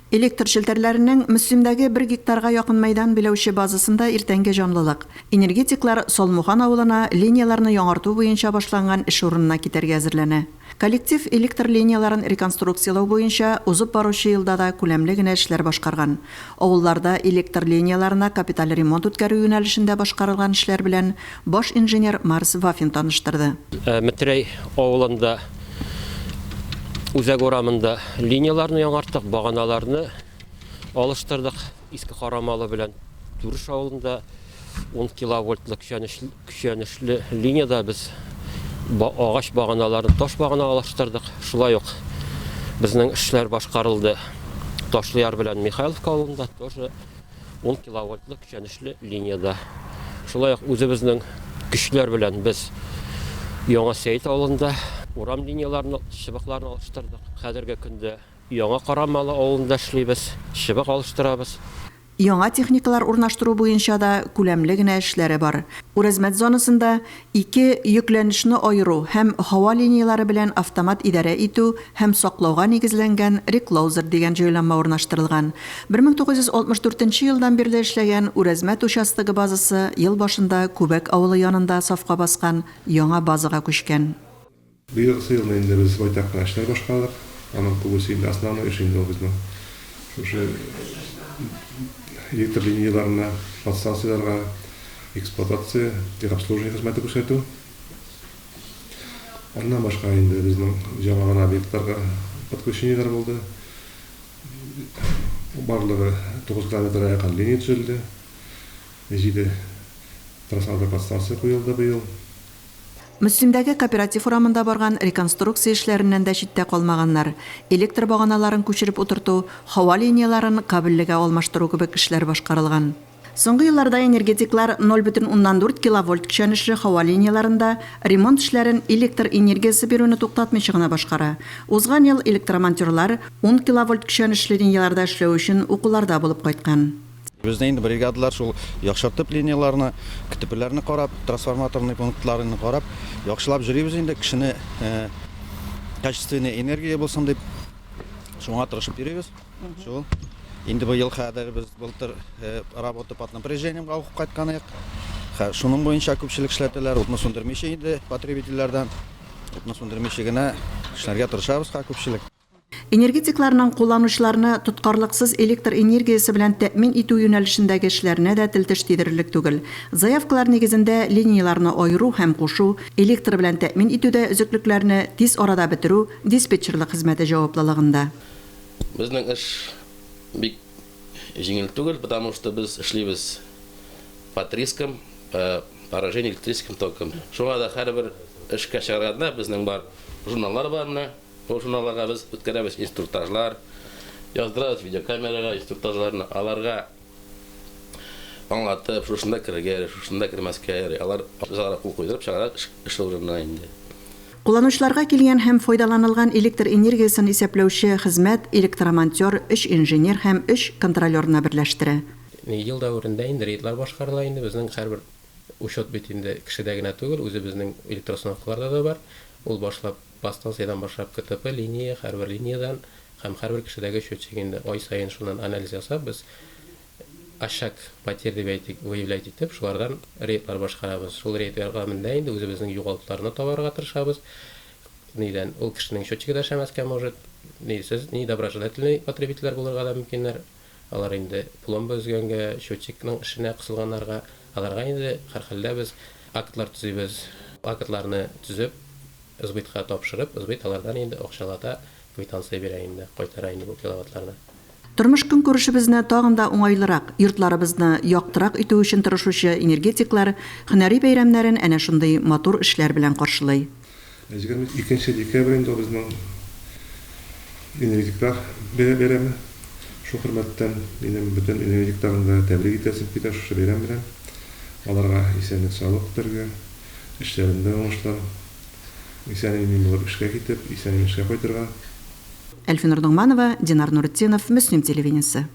Электр челтәрләренең Мөслимдәге бер гектарга якын мәйдан биләүче базасында иртәнге җанлылык. Энергетиклар Салмухан авылына линияләрне яңарту буенча башланган эш урынына китәргә әзерләнә. Коллектив электр линияләрен реконструкцияләү буенча узып баручы елда да күләмле генә эшләр башкарган. Авылларда электр линияләренә капиталь ремонт үткәрү юнәлешендә башкарылган эшләр белән баш инженер Марс Вафин таныштырды. Метрәй авылында Үзәк урамында линияләрне яңарттык, баганаларны алыштырдык. Иске Карамалы белән Түреш авылында 10 киловольтлы көчәнешле линиядә без агач баганаларын таш багана алыштырдык. Шулай ук безнең эшләр башкарылды Ташлыяр белән Михайловка авылында тоже 10 киловольтлы көчәнешле линиядә. Шулай ук үзебезнең көчләр белән без Яңа Сәет авылында урам линияләрен, чыбыкларны алыштырдык. Хәзерге көндә Яңа Карамалы авылында эшлибез, чыбык алыштырабыз. Яңа техникалар урнаштыру буенча да күләмле генә эшләре бар. Үрәзмәт зонасында ике йөкләнешне аеру һәм һава линияләре белән автомат идарә итү һәм саклауга нигезләнгән Реклоузер дигән җайланма урнаштырылган. 1964 нче елдан бирле эшләгән Үрәзмәт участогы базасы ел башында Күбәк авылы янында сафка баскан яңа базага күчкән. Быелгысы елны инде без байтак кына эшләр башкардык. Аның күбесе инде основной эш инде ул безнең шушы электр линияләренә, подстанцияләргә эксплуатация, техобслуживание хезмәте күрсәтү. Аннан башка инде безнең яңа гына объектларга подключениеләр булды. Барлыгы 9 километрга якын линия төзелде. Җиде трансформатор подстанция куелды быел. Мөслимдәге Кооператив урамында барган реконструкция эшләреннән дә читтә калмаганнар. Электр баганаларын күчереп утырту, һава линияләрен кабельлегә алмаштыру кебек эшләр башкарылган. Соңгы елларда энергетиклар 0,4 киловольт көчәнешле һава линияләрендә ремонт эшләрен электр энергиясе бирүне туктатмыйча гына башкара. Узган ел электромонтерлар ун киловольт көчәнешле линияләрдә эшләү өчен укуларда булып кайткан. Безнең инде бригадалар шул яхшыртып линияләрне, КТПләрне карап, трансформаторный пунктларны карап, яхшылап йөрибез инде, кешене качественный энергия булсын дип, шуңа тырышып йөрибез. Шул. Инде быел хәзер без былтыр работа под напряжениемга укып кайткан идек. Шуның буенча күпчелек эшләтәләр, утны сүндермичә инде потребительләрдән. Утны сүндермичә генә эшләргә тырышабыз ха күпчелек. Энергетикларның кулланучыларны тоткарлыксыз электр энергиясе белән тәэмин итү юнәлешендәге эшләренә дә тел-теш тидерерлек түгел. Заявкалар нигезендә линияләрне аеру һәм кушу, электр белән тәэмин итүдә өзеклекләрне тиз арада бетерү диспетчерлык хезмәте җаваплылыгында. Безнең эш бик җиңел түгел, потому что без эшлибез под риском поражения электрическим током. Шуңа да һәрбер эшкә чыгарганда безнең бар журналлар бар менә. Ул журналларга без үткәрәбез инструктажлар, яздырабыз видеокамерага инструктажларны, аларга аңлатып, шушында керергә ярый, шушында кермәскә ярый. Алар без аларга кул куйдырып чыгарабыз эш урынына инде. Кулланучыларга килгән һәм файдаланылган электр энергиясен исәпләүче хезмәт электромонтер, өч инженер һәм өч контролерны берләштерә. Ел дәверендә инде рейдлар башкарыла инде, безнең һәрбер учет бит инде кешедә генә түгел, үзебезнең электроустановкаларда да бар. Ул башлап подстанциядән башлап КТП, линия, һәрбер линиядән һәм һәрбер кешедәге счетчик инде ай саен шуннан анализ ясап, без очаг потерь дип әйтик, выявлять итеп, шулардан рейдлар башкарабыз. Шул рейд ярдәмендә инде үзебезнең югалтуларны табарга тырышабыз. Нидән, ул кешенең счетчигы да эшләмәскә может, ни сез, ни доброжелательный потребительләр булырга да мөмкиннәр. Алар инде пломба өзгәнгә, счетчикның эшенә кысылганнарга, аларга инде һәрхәлдә без актлар төзибез. Актларны төзеп, сбытка тапшырып, сбыт алардан инде акчалата квитанция бирә инде, кайтара инде бу киловаттларны. Тормыш-көнкүрешебезне тагын да уңайлырак, йортларыбызны яктырак итү өчен тырышучы энергетиклар һөнәри бәйрәмнәрен әнә шундый матур эшләр белән каршылый. 22 нче декабрь инде ул безнең энергетиклар бәйрәме. Шул хөрмәттән минем бөтен энергетикларны да тәбрик итәсем килә шушы бәйрәм белән. Аларга исәнлек-саулык теләргә, эшләрендә уңышлар, исән-имин булып эшкә китеп, исән-имин эшкә кайтырга. Әлфинур Ногманова, Динар Нуретдинов, Мөслим телевидениесе.